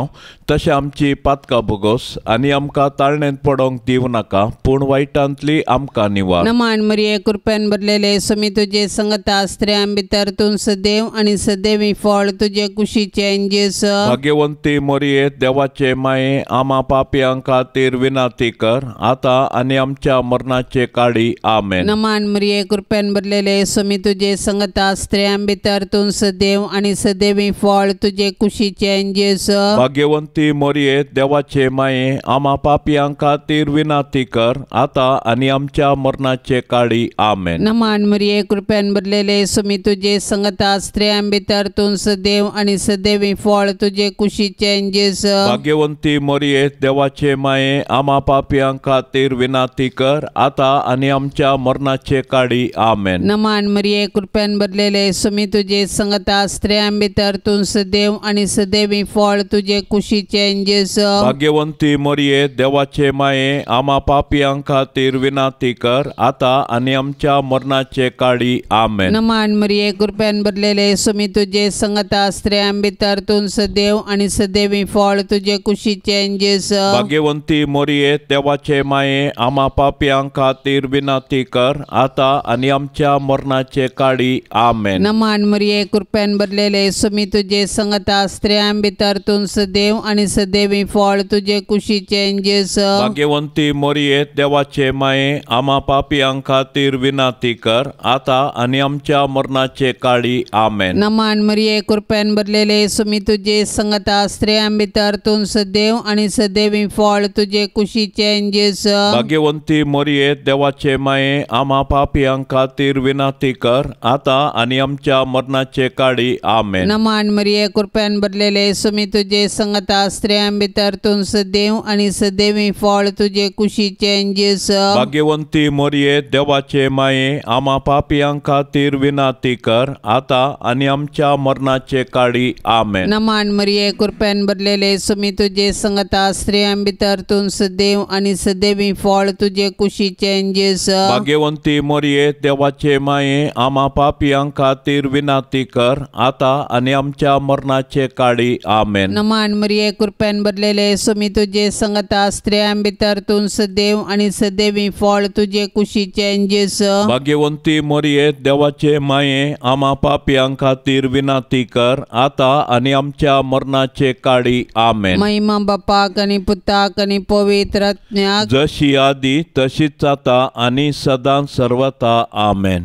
तशें आमची पातकां भोगोस आनी आमकां ताळणेंत पडोंक दिवं नाका पूण वायटांतली आमकां निवार। नमान मरिये कृपेन भरलेले स्वामी तुजे संगता स्त्रियां भितर तूं सदैव आनी सदैवी फळ तुजे कुशीचें जेजू। भाग्यवंती मरिये देवाचे माये आमा पापयांक खातीर विनंती कर आता आनी आमच्या मरणाचे काळी आमेन। नमान मरिये कृपेन भरलेले स्वामी तुजे संगता स्त्रियां भितर तूं सदैव आनी सदैवी फळ तुजे कुशीचें जेजू। भाग्यवंती मरिये देवाचे माये आमा पापयां खातीर विनंती कर आता आनी आमच्या मरणाचे काळी आमेन। नमान मरिये कृपेन भरलेले स्वामी तुजे संगता स्त्रियां भितर तूं सदैव आनी सदैवी फळ तुजे कुशीचें जेजू। भाग्यवंती मरिये देवाचे माये आमा पापयां खातीर विनंती कर आता आनी आमच्या मरणाचे काळी आमेन। नमान मरिये कृपेन भरलेले स्वामी तुजे संगता स्त्रियां भितर तूं सदैव आनी सदैवी फळ तुजे कुशीचें जेजू। भाग्यवंती मरिये देवाचे माये आमा पापयां खातीर विनंती कर आता आनी आमच्या मरणाचे काळी आमेन। नमान मरिये कृपेन भरलेले स्वामी तुजे संगता स्त्रियां भितर तूं सदैव आनी सदैवी फळ तुजे कुशीचें जेजू। भाग्यवंती मोरये देवाचे माये आमा पापयां खातीर विनंती कर आता आनी आमच्या मरणाचे काळी आमेन। नमान मरिये कृपेन भरलेले सुमी तुजे संगता स्त्रियां भितर तूं सदैव आनी सदैवी फळ तुजे कुशीचें जेजू। भाग्यवंती मोरये देवाचे माये आमा पापयां खातीर विनंती कर आता आनी आमच्या मरणाचे काळी आमेन। नमान मरिये कृपेन भरलेले सुमी तुजे संगता स्त्रियां भितर तूं सदैव आनी सदैवी फळ तुजे कुशीचें जेजू। भाग्यवंती मोरये देवाचे माये आमा पापयां खातीर विनंती कर आता आनी आमच्या मरणाचे काळी आमेन। नमान मरिये कृपेन भरलेले सुमी तुजे संगता स्त्रियां भितर तूं सदैव आनी सदैवी फळ तुजे कुशीचें जेजू। भाग्यवंती मोरये देवाचे माये आमा पापयां खातीर विनंती कर आता आनी आमच्या मरणाचे काळी आमेन। नमान मरिये कृपेन भरलेले सुमी तुजे संगता स्त्रियां भितर तूं सदैव आनी सदैवी फळ तुजे कुशीचें जेजू। भाग्यवंती मोरये देवाचे माये आमा पापयां खातीर विनंती कर आता आनी आमच्या मरणाचे काळी आमेन। नमान मरिये कृपेन भरलेले सुमी तुजे संगता स्त्रियां भितर तूं सदैव आनी सदैवी फळ तुजे कुशीचें जेजू। भाग्यवंती मोरये देवाचे माये आमा पापयां खातीर विनंती कर आता आनी आमच्या मरणाचे काळी आमेन। महिमा बापाक आनी पुताक आनी पवित्र आत्म्याक, जशी आदी तशीच आता आनी सदां सर्वता आमेन।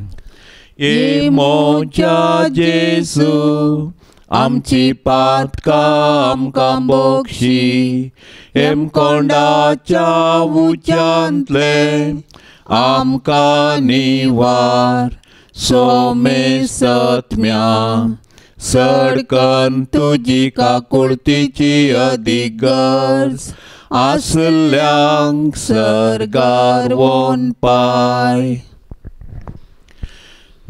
ए मोज्या जेजू आमची पातकां आमकां बक्षी, हेमकोंडाच्या उच्यांतले आमकां निवार, सोमेसत्म्या सडकन तुजी काकुळतीची अदीक गरज आसल्यांक सर्गार वोन पाय।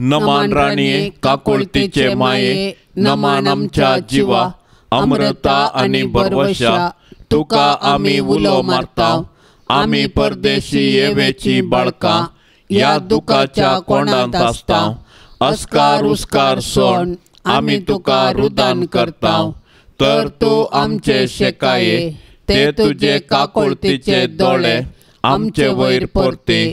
नमान राणये काकुळतीचे माये, नमान आमच्या जिवा अमृता आनी बरवशा, तुका आमी उलो मारता, आमी परदेशी येवेची बाळकां ह्या दुखाच्या कोंडांत आसता, अस्कार उस्कार सोड आमी तुका रुदान करता, तर तूं आमचे शेकाये ते तुजे काकुळतीचे दोळे आमचे वयर परती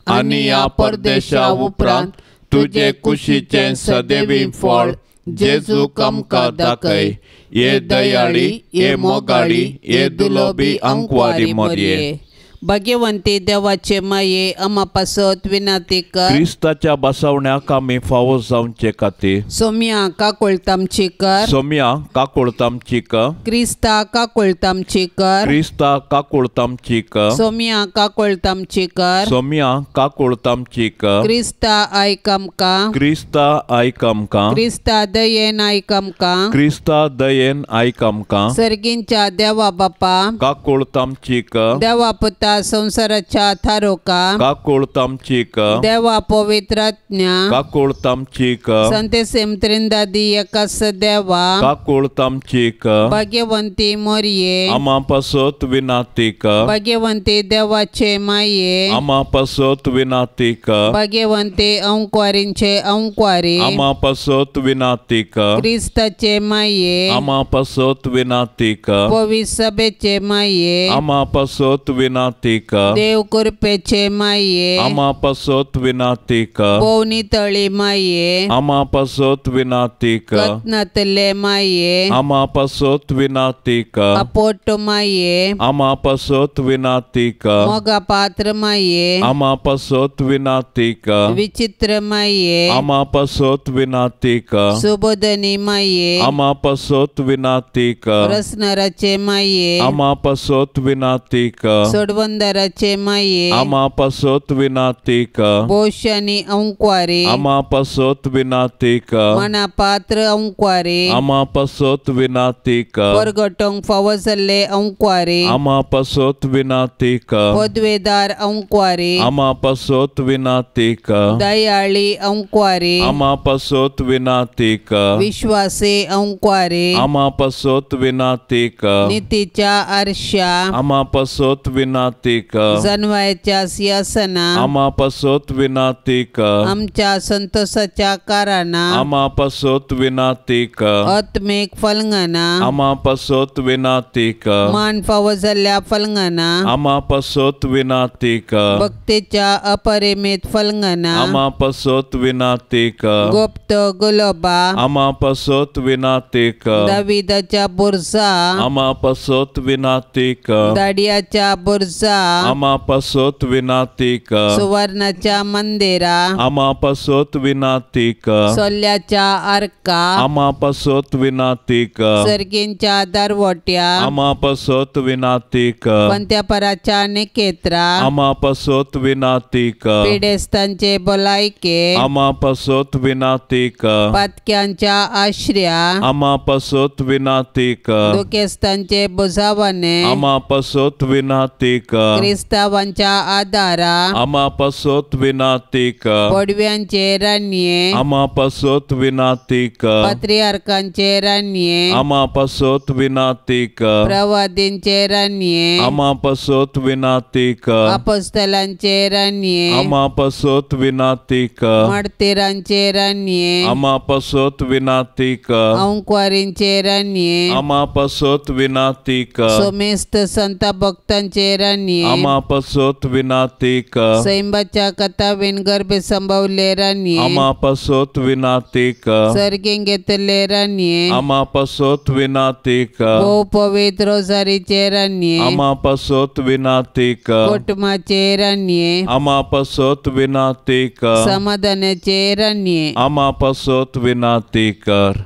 आनी ह्या परदेशा उपरांत तुजे कुशीचें सदैवी फळ जेजूक आमकां दाखय। हे दयाळी, हे मोगाळी, हे दुलोबी अंकवारी मोरये। भाग्यवंती देवाचे माये आमा पासत विनंती कर। क्रिस्ताच्या बसवण्याक आमी फावो जावचे खातीर सोम्या काकुळतामची कर। सोम्या काकुळतामची कर। क्रिस्ता काकुळतामची कर। क्रिस्ता काकुळतामची कर। सोम्या काकुळतामची कर। सोम्या काकुळतामची कर। क्रिस्ता आयक आमकां। क्रिस्ता आयक आमकां। क्रिस्ता दयेन आयक आमकां। क्रिस्ता दयेन आयक आमकां। सर्गींच्या देवा बापा काकुळतामची कर। देवा पुता संसाराच्या थारोका काकुळतामची कर। देवा पवित्र आत्म्या काकुळतामची कर। संतेसेम त्रिंदादी एकास देवा काकुळतामची कर। भाग्यवंती मोरये आमा पासत विनंती कर। भाग्यवंती देवाचे माये आमा पासत विनंती कर। भाग्यवंती अंकवारींचे अंकवारी आमा पासत विनंती कर। क्रिस्ताचे माये आमा पासत विनंती कर। पवित्र सभेचे माये आमा पासत विनंती कर। देव कृपेचे माये आमा पासत विनंती कर। पोवनी तळी माये आमा पासत विनंती कर। कत्नातले माये आमा पासत विनंती कर। अपोट माये आमा पासत विनंती कर। मोगा पात्र माये आमा पासत विनंती कर। विचित्र माये आमा पासत विनंती कर। सुबोधनी माये आमा पासत विनंती कर। रसनराचे माये आमा पासत विनंती कर। सोडवंदराचे माये आमा पासत विनंती कर। बोशानी अंकवारी आमा पासत विनंती कर। मना पात्र अंकवारी आमा पासत विनंती कर। परगटोंक फावो जाल्ले अंकवारी आमा पासत विनंती कर। पदवेदार अंकवारी आमा पासत विनंती कर। दयाळी अंकवारी आमा पासत विनंती कर। विश्वासी अंकवारी आमा पासत विनंती कर। नितीच्या आरशा आमा पासत विनंती विनाती कर। जनवायच्या सिंहासना आमा पासत विनाती कर। आमच्या संतोषाच्या कारणां आमा पासत विनाती कर। आत्मीक फलंगना आमा पासत विनाती कर। मान फावो जाल्ल्या फलंगना आमा पासत विनाती कर। भक्तीच्या अपरिमित फलंगना आमा पासत विनाती कर। गुप्त गुलोबा आमा पासत विनाती कर। दाविदाच्या बुरजा आमा पासत विनाती कर। दाडियाच्या बुरजा आमा पासत विनाती कर। सुवर्णाच्या मंदिरा आमा पासत विनाती कर। सोल्याच्या आर्का आमा पासत विनाती कर। सर्गींच्या दरवट्या आमा पासत विनाती कर। पंत्यापराच्या निकेत्रा आमा पासत विनाती कर। पिडेस्तांचे भलायके आमा पासत विनाती कर। पातक्यांच्या आश्र्या आमा पासत विनाती कर। दुखेस्तांचे बुजावणे आमा पासत विनाती कर। क्रिस्तावांच्या आदारा आमा पासत विनाती कर। पडव्यांचे रान्ये आमा पासत विनाती कर। पात्रियार्कांचे रान्ये आमा पासत विनाती कर। प्रवादींचे रान्ये आमा पासत विनाती कर। अपोस्तलांचे रान्ये आमा पासत विनाती कर। मार्तीरांचे रान्ये आमा पासत विनाती कर। अंकुआरींचे रान्ये आमा पासत विनाती कर। सोमेस्त संत भक्तांचे रान्ये आमा पासत विनाती कर। सैंबाच्या कथावीन गर्भे संभवले रान्ये आमा पासत विनाती कर। सर्गीं घेतले रान्ये आमा पासत विनाती कर। भोव पवित्र रोजारीचे रान्ये आमा पासत विनाती कर। कुटुंबाचे रान्ये आमा पासत विनाती कर। समाधानाचे रान्ये आमा पासत विनाती कर।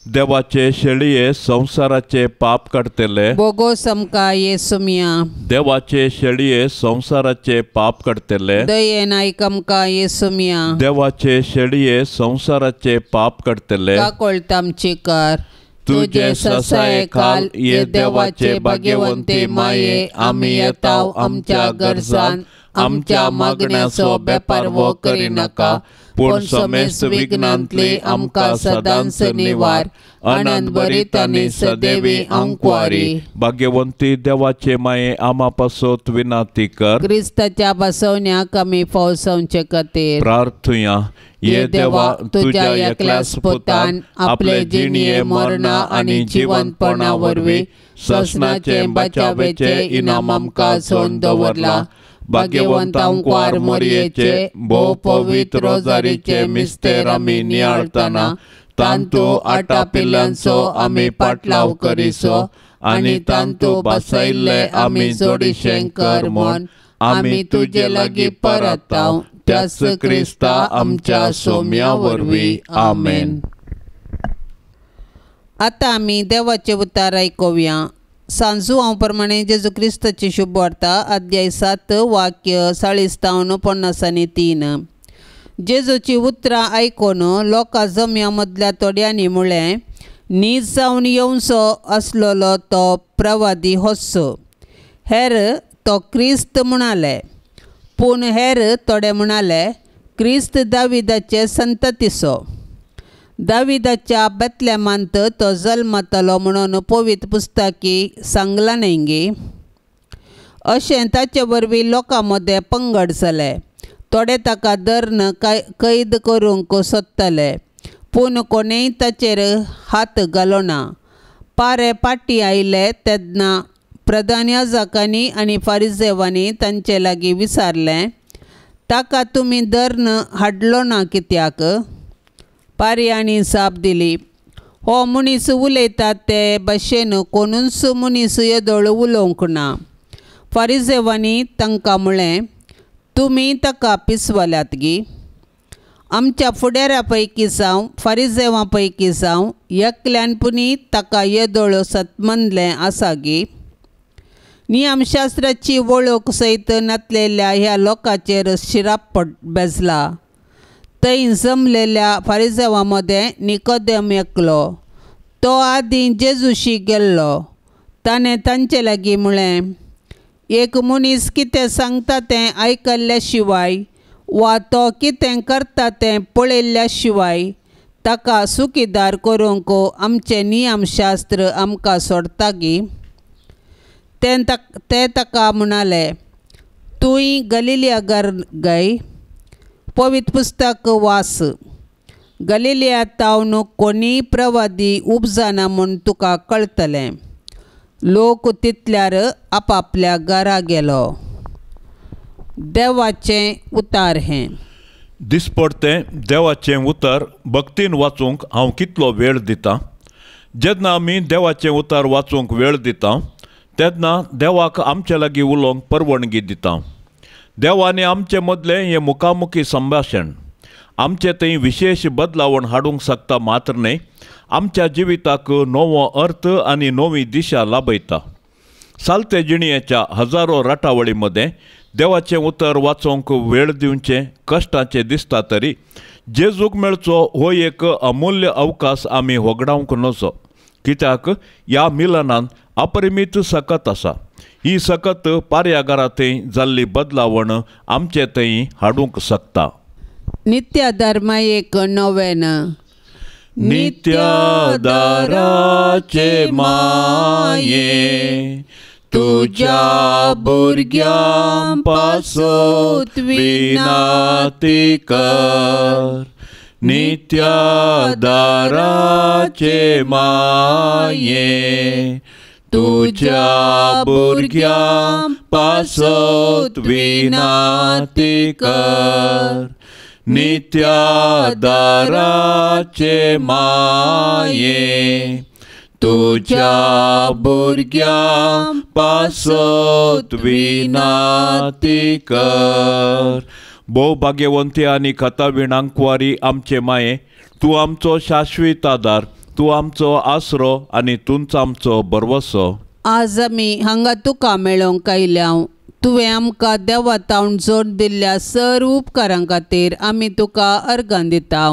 देवाचे शेळये संसाराचे पाप काडटले बोगो समका येसुमिया। देवाचे शेळये संसाराचे पाप काडटले दयेन आयकमका येसुमिया। देवाचे शेळये संसाराचे पाप काडटले काकोळतामची कर। तुझे ससाये खाल ये देवाचे भाग्यवंती माये आमी येताव आमच्या गरजान आमच्या मागण्याचो बेपारवो करिनाका पूण समेस्त विघ्नांतली आमकां सदांच निवार। आनंद भरीत आनी सदैवी आंकवारी। भाग्यवंती देवाचे माये आमा पासत विनाती कर। क्रिस्ताच्या बसवण्याक आमी फौसवचे खातीर प्रार्थुया। ये देवा तुझ्या एकल्याच पुतान आपले जिणये मरणा आनी जिवंतपणा वरवीं ससनाचे बचावेचे इनाम आमकां सोन दवरला। भाग्यवंत आंकवार मोरयेचे भोव पवित्र रोजारीचे मिस्तेर आमी नियाळतना तांतू आटापिल्ल्यांचो आमी पाटलाव करिसो आनी तांतू बसयल्ले आमी जोडीशें कर म्हूण आमी तुजे लागीं परताव त्याच क्रिस्ता आमच्या सोम्या वरवीं आमेन। आतां आमी देवाचे उतार आयकुया। सांजू हांव प्रमाणे जेजू क्रिस्ताची शुभ वार्ता अध्याय 7 वाक्य 40 तावन 53। जेजूची उतरां आयकून लोकां जम्या मदल्या थोड्यांनी म्हळें, नीज जावन येवचो आसलेलो तो प्रवादी होसो, हेर तो क्रिस्त म्हणाले। पूण हेर थोडे म्हणाले, क्रिस्त दाविदाचे संततीचो, दाविदाच्या बेतलेमांत तो जल्मतलो म्हणून पवित्र पुस्तकी सांगलां न्हय गे। अशें ताचे वरवीं लोकां मदें पंगड जाले। थोडे ताका धरून कैद करूंक सोदताले पूण कोणेय ताचेर हात घालो ना। पारे पाटी आयले तेन्ना प्रधान याजकांनी आनी फारिजेवांनी तांचे लागीं विचारलें, ताका तुमी धरून हाडलो ना कित्याक? पारयांनी जाप दिली, हो मनीस उलयता ते भाशेन कोणूच मनीस येदोळ उलोवंक ना। फारिजेवांनी तांकां म्हळें, तुमी ताका पिसवल्यात गी? आमच्या फुडाऱ्या पैकी जावं फारिजेवां पैकी जावं एकल्यान पुणी ताका येदोळ सतमनलें आसा गी? नियमशास्त्राची वळख सयत नातलेल्या ह्या लोकांचेर शिराप बेजला। थंय जमलेल्या फारिजेवां मदें निकोदेम एकलो, तो आदीं जेजूशी गेल्लो। ताणें तांचे लागीं म्हळें, एक मनीस कितें सांगता तें आयकल्ल्या शिवाय वा तो कितें करता तें पळयल्ल्या शिवाय ताका सुखीदार करूंक आमचें नियमशास्त्र आमकां सोडटा गी? ते ताका म्हणाले, तूंय गलिलिया घर गय. पवित्र पुस्तक वास. गलिलिया तावन कोणीय प्रवादी उपजाना म्हूण तुका कळटलें. लोक तितल्यार आपापल्या घरा गेलो. देवाचें उतार हें. दिसपडतें देवाचें उतर भक्तीन वाचूंक हांव कितलो वेळ दितां. जेन्ना आमी देवाचें उतर वाचूंक वेळ दिता तेन्ना देवाक आमचे लागीं उलोवंक परवानगी दिता. देवाने आमचे मदलें हें मुखामुखी संभाशण आमचे थंय विशेश बदलावण हाडूंक शकता मात्र न्हय, आमच्या जिविताक नवो अर्थ आनी नवी दिशा लाभयता. सालते जिणयेच्या हजारो राटावळी मदें देवाचें उतर वाचूंक वेळ दिवचें कश्टाचें दिसता तरी जेजूक मेळचो हो एक अमूल्य अवकाश आमी होगडावंक नजो. कित्याक ह्या मिलनान अपरिमीत सकत आसा. ही सकत पार्यागारा थंय जाल्ली बदलावण आमचे थंय हाडूंक शकता. नित्याधार एक नोवेन. नित्याधाराचे माये तुज्या भुरग्यां पासत विनाती कर. नित्याधाराचे माये तुज्या भुरग्यां पासत विनाती कर. नित्याधाराचे माये तुज्या भुरग्यां पासत विनाती कर. भोव भाग्यवंती आनी कथाविणांक कुवारी आमचे माये, तूं आमचो शाश्वीत आदार, तूं आमचो आसरो आनी तूंच आमचो भरवसो. आज आमी हांगा तुका मेळोवंक आयल्या. तुवें आमकां देवा तावन जोड दिल्ल्या सर्व उपकारां खातीर आमी तुका अर्गां दिता.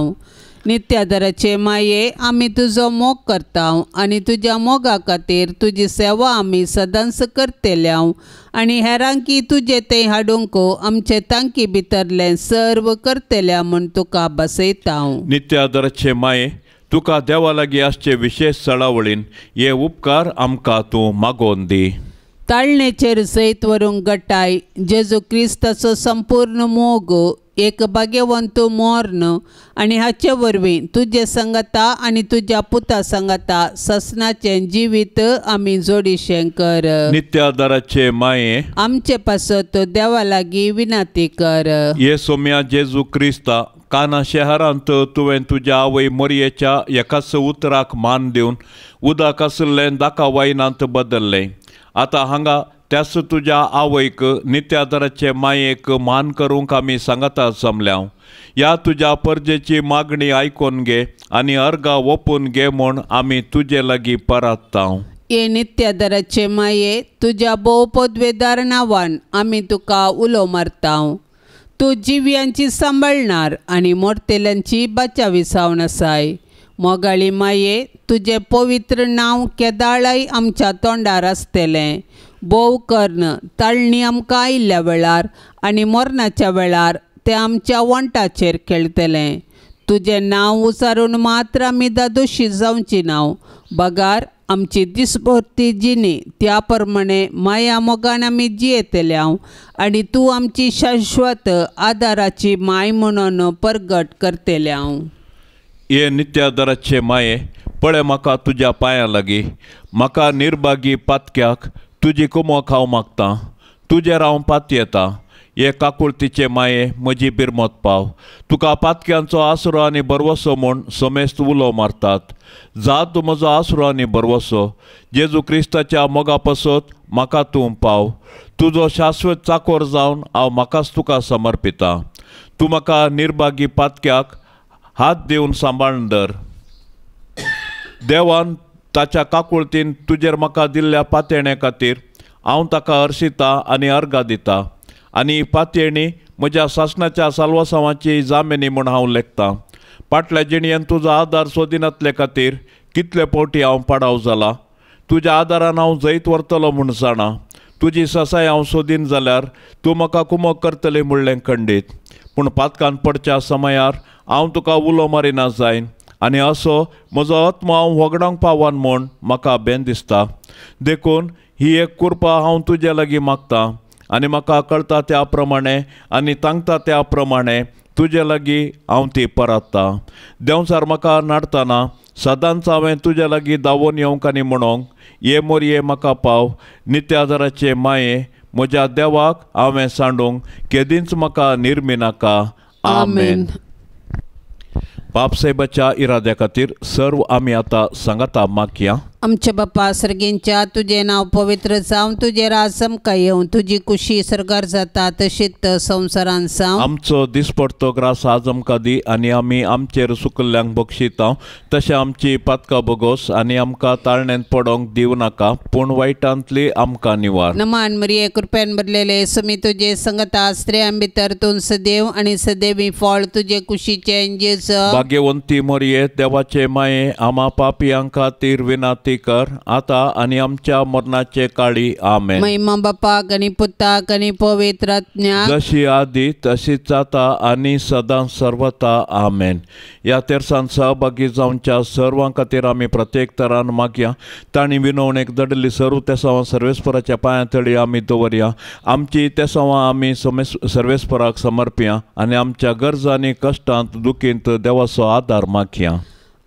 नित्याधाराचे माये आमी तुजो मोग करता आनी तुज्या मोगा खातीर तुजी सेवा आमी सदांच करतल्या आनी हेरांकी तुजें तें हाडूंक आमचे तांकी भितरलें सर्व करतल्या म्हूण तुका बसयता. नित्याधाराचे माये तुका देवा लागीं आसचे विशेश चळावळीन हे उपकार आमकां तूं मागोवन दी. ताळणेचेर जैत व्हरूंक गटाय जेजू क्रिस्ताचो संपूर्ण मोग, एक भाग्यवंत मर्ण आनी हाचे वरवीं तुजे संगता आनी तुज्या पुता संगता ससनाचें जिवीत आमी जोडीशें कर. नित्याधाराचे माये आमचे पासत देवा लागीं विनंती कर. हे सोम्या जेजू क्रिस्ता, काना शहरांत तुवें तुज्या आवय मोरयेच्या एकाच उतराक मान दिवन उदक आशिल्लें दाका वायनांत बदल्लें. आतां हांगा त्याच तुज्या आवयक नित्याधाराचे मायेक मान करूंक आमी सांगाता जमल्या. ह्या तुज्या परजेची मागणी आयकून घे आनी अर्गां ओपून घे म्हूण आमी तुजे लागीं परात्ता. हे नित्याधाराचे माये तुज्या भोव पदवेदार नांवान आमी तुका उलो मारता. तूं जिव्यांची सांबाळणार आनी मोरतेल्यांची बाचावी जावन आसाय. मोगाळी माये तुजें पवित्र नांव केदाळाय आमच्या तोंडार आसतलें. भोव कर्ण ताळणी आमकां आयिल्ल्या वेळार आनी मरणाच्या वेळार तें आमच्या वंटाचेर खेळटलें. तुजें नांव उचारून मात्र आमी दादोशी जावची नांव बगार आमची दिसभरती जिणी त्या प्रमाणे माया मोगान आमी जियेतल्या आनी तूं आमची शाश्वत आदाराची माय म्हणून परगट करतल्या. हे नित्याधाराचे माये पळय म्हाका तुज्या पांयां लागीं, म्हाका निर्भागी पातक्याक तुजी कुमक हांव मागतां. तुजेर हांव पातयेता. हे काकुळतीचे माये म्हजी बिरमत पाव. तुका पातक्यांचो आसरो आनी भरवसो म्हूण समेस्त उलो मारतात. जा तूं म्हजो आसरो आनी भरवसो. जेजू क्रिस्ताच्या मोगा पासत म्हाका तूं पाव. तुजो शाश्वत चाकोर जावन हांव म्हाकाच तुका समर्पिता. तूं म्हाका निर्भागी पातक्याक हात दिवन सांबाळून धर. देवान ताच्या काकुळतीन तुजेर म्हाका दिल्ल्या पातयेणे खातीर हांव ताका हर्शिता आनी अर्गां दिता आनी पातयेणी म्हज्या सासणाच्या साल्वासांवाची जामिनी म्हूण हांव लेखतां. फाटल्या जिणयेन तुजो आदार सोदिनातले खातीर कितले फावटी हांव पाडाव जाला. तुज्या आदारान हांव जैत व्हरतलो म्हूण जाणा. तुजी ससाय हांव सोदीन जाल्यार तूं म्हाका कुमक करतली म्हणलें खंडीत. पूण पातकान पडच्या समयार हांव तुका उलो मारिना जायन आनी असो म्हजो आत्मो हांव होगडावंक पावन म्हूण म्हाका बेन दिसता. देखून ही एक कृपा हांव तुजे लागीं मागतां आनी म्हाका कळटा त्या प्रमाणे आनी तांकता त्या प्रमाणे तुजे लागीं हांव ती परतता. देंवचार म्हाका नाडतना सदांच हांवें तुज्या लागीं धांवून येवंक आनी म्हणोंक ये मोरये म्हाका पाव. नित्यादाराचे माये म्हज्या देवाक हांवें सांडूंक केदींच म्हाका निर्मिनाका. आमेन. बापसाहेबाच्या इराद्या खातीर सर्व आमी आतां सांगाता मागया. आमच्या बापा सर्गींच्या तुजें नांव पवित्र जावं, तुजें राज आमकां येवं, तुजी कुशी सर्गार जाता तशीच संवसारान जावं. आमचो दिसपडतो ग्रास आज आमकां दी आनी आमी आमचेर सुकल्ल्यांक बक्षिता तशें आमची पातकां भोगोस आनी आमकां ताळण्यांत पडोंक दिवं नाका, पूण वायटांतली आमकां निवार. नमान मरिये कृपेन भरलेले सुमी तुजे संगता, स्त्रियां भितर तूं सदैव आनी सदैवी फळ तुजे कुशीचें जेजू. भाग्यवंती मरिये देवाचे माये आमा पापयां खातीर विनाती कर आता आनी आमच्या मरणाचे काळी. आमेन. महिमा बापाक आनी पुताक आनी पवित्र आत्म्याक, जशी आदी तशीच जाता आनी सदां सर्वता. आमेन. ह्या तेरसान सहभागी जावच्या सर्वां खातीर आमी प्रत्येक तरान मागया. तांणी विनवणेक दडली सर्व तेसांवां सर्वेस्पराच्या पांयां तळी आमी दवरया. आमची तेसांवां आमी सर्वेस्पराक समर्पया आनी आमच्या गरजांनी कश्टांत दुखींत देवाचो आदार मागया.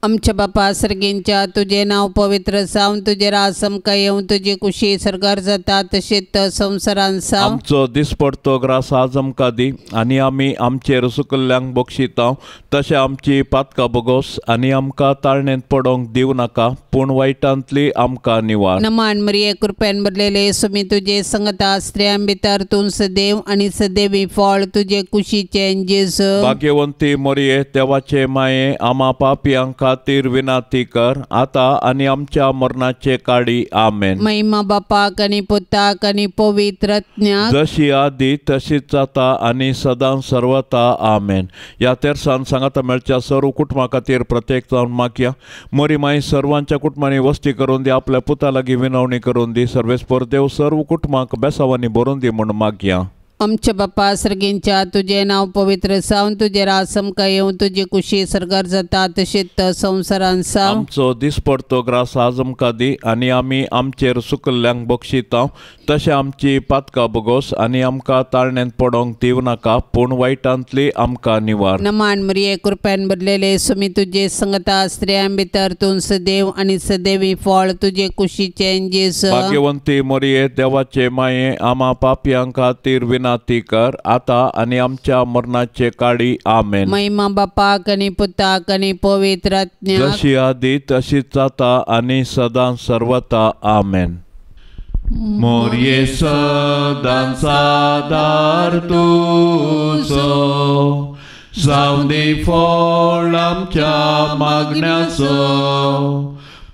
आमच्या बापा सर्गींच्या तुजें नांव पवित्र जावं, तुजें राज आमकां येवं, तुजी कुशी सर्गार जाता तशीच संवसारान जावं. आमचो दिसपडतो ग्रास आज आमकां दी आनी आमी आमचेर सुकल्ल्यांक बक्षिता तशें आमची पातकां भोगोस आनी आमकां ताळण्यांत पडोंक दिवं नाका, पूण वायटांतली आमकां निवार. नमान मरिये कृपेन भरलेले सुमी तुजे संगता, स्त्रियां भितर तूं सदैव आनी सदैवी फळ तुजे कुशीचें जेजू. भाग्यवंती मरिये देवाचे माये आमा पापयां खातीर विनाती कर आता आनी आमच्या मरणाचे काळी. आमेन. महिमा बापाक आनी पुताक आनी पवित्र आत्म्याक, जशी आदी तशीच जाता आनी सदां सर्वता. आमेन. ह्या तेरसान सांगाता मेळच्या सर्व कुटुंबा खातीर प्रत्येक जावन मागया. मोरी माई सर्वांच्या कुटुंबांनी वस्ती करून दी, आपल्या पुता लागीं विनवणी करून दी. सर्वेस्पर देव सर्व कुटुंबांक बेसावांनी भरून दी म्हूण मागया. आमच्या बापा सर्गींच्या तुजें नांव पवित्र जावं, तुजें राज आमकां येवं, तुजी कुशी सर्गार जाता तशीच संवसारान जावं. आमचो दिसपडतो ग्रास आज आमकां दी आनी आमी आमचेर सुकल्ल्यांक बक्षिता तशें आमची पातकां भोगोस आनी आमकां ताळण्यांत पडोंक दिवं नाका, पूण वायटांतली आमकां निवार. नमान मरिये कृपेन भरलेले सुमी तुजे संगता, स्त्रियां भितर तूं सदैव आनी सदैवी फळ तुजे कुशीचें जेजू. भाग्यवंती मरिये देवाचे माये आमा पापयां खातीर विनाती कर आता आनी आमच्या मरणाचे काळी. आमेन. महिमा बापाक आनी पुताक आनी पवित्र आत्म्याक, जशी आदी तशीच जाता आनी सदां सर्वता. आमेन. मोरये सदांच आदार तुजो, जावं दी फळ आमच्या मागण्याचो,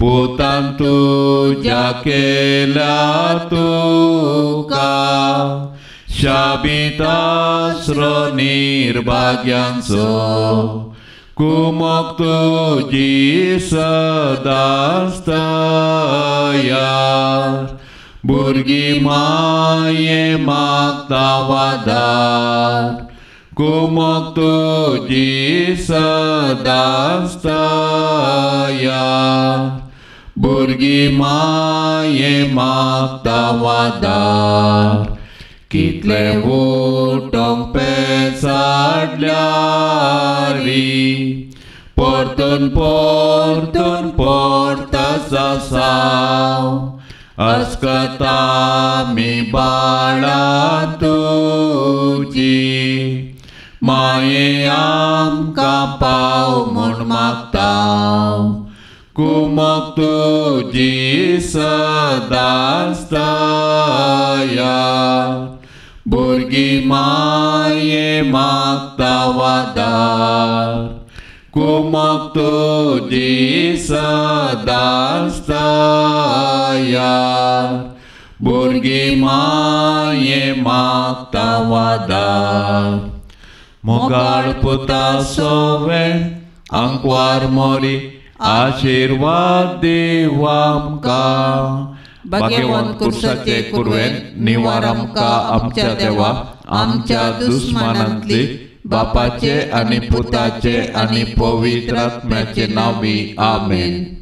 पुतान तुज्या केल्या तुका शाबितास्रो निर्भाग्यांचो, कुमक तुजी सदांच तयार, भुरगीं माये मागता वादार, कुमक तुजी सदांच तयार, भुरगीं माये मागता वादार. कितले उठोंक पेचाडल्यारी परतून परतून परता साव, अस्कता मी बाळा तुजी माये आमकां पाव म्हूण मागता, कुमक तुजी सदांच तयार, भुरगीं माये मागता वादार, कुमक तुजी सदांच तयार, भुरगीं माये मागता वादार. मोगाळ पुता सोवे आंकवार मोरी आशिर्वाद दीव आमकां, भाग्यवंत कुर्साचे कुरवेन निवार आमकां आमच्या देवा, आमच्या दुस्मानांतली बापाचे आनी पुताचे आनी पवित्र आत्म्याचे नांवी. आमेन.